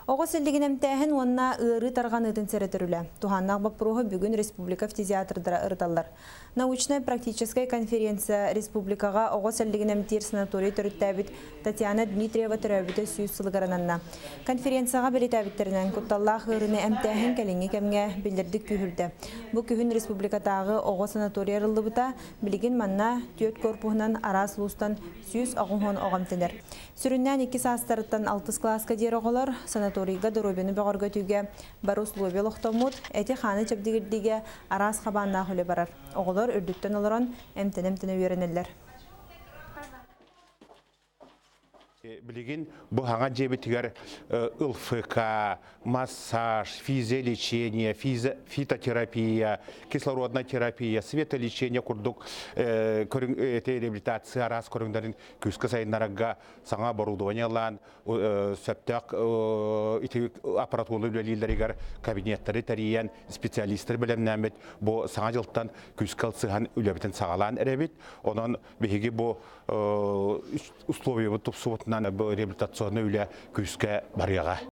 Оҕо сэллигин эмтээһин уонна ыарыы тарҕаныытын сэрэтэр үлэ. Туһааннаах боппуруоһу бүгүн республика фтизиатрдара ырыталлар. Научнай-практическай конференция республикаҕа оҕо сэллигин эмтиир санаторий төрүттээбит Татьяна Дмитриева төрөөбүтэ 100 сылыгар ананна. Конференцияҕа бэлиэтээбиттэринэн, кутталлаах ыарыыны эмтээһин кэлиҥҥи кэмҥэ биллэрдик күүһүрдэ. Бу күһүн республикатааҕы оҕо санаторийа арыллыбыта, билигин манна түөрт корпуһунан араас улуустан 180 оҕо эмтэнэр. Сүрүннээн икки саастарыттан алтыс кылааска диэри оҕолор санаторийга доруобуйаны бөҕөргөтүүгэ бары условия олохтоммут, эти-хааны чэбдигирдиигэ араас хабааннаах үлэ барар. Оҕолор үрдүттэн олорон эмтэнэ-эмтэнэ үөрэнэллэр. Билигин бу хаҥа дьиэбитигэр ЛФК, массаж, физиолечение, фитотерапия, кислородная терапия, светолечение курдук реабилитация араас көрүҥнэрин күүскэ сайыннарарга саҥа оборудованиелаан сөптөөх ити аппаратураны үлэлииллэригэр кабинеттары тэрийэн специалистары бэлэмнээммит бу саҥа дьылтан күүскэ ылсыһан үлэбитин саҕалаан эрэбит. Онон биһиги бу условиябыт тупсубутунан бу реабилитационнай үлэ күүскэ барыаҕа.